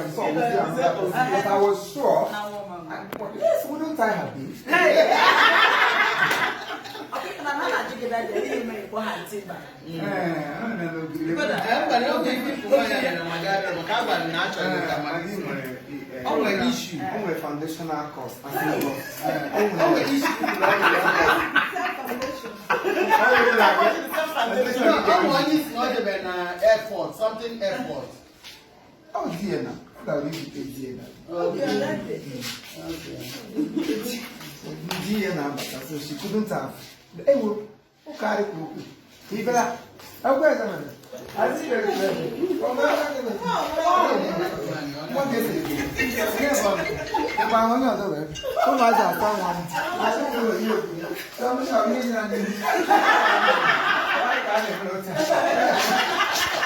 But I was sure. Yes, wouldn't I have been? O nwere foundational course. O nwere issue. Na airport, something airport. Oh, dear na. Ọ gara ibute di ya na. Di ya na-abata, so she couldn't have. Ewo, ụka arịkwa okwu. Ibela, akwụkwọ eze mere. Azị bere bere. Nwa ga-ese. Ebe ahụ onye ọzọ wee. Ụmụazị asa nwa m. Asị m ụlọ ihe okwu. Sọ m sọ m ihe na ndị. Ka a na-emere otu a.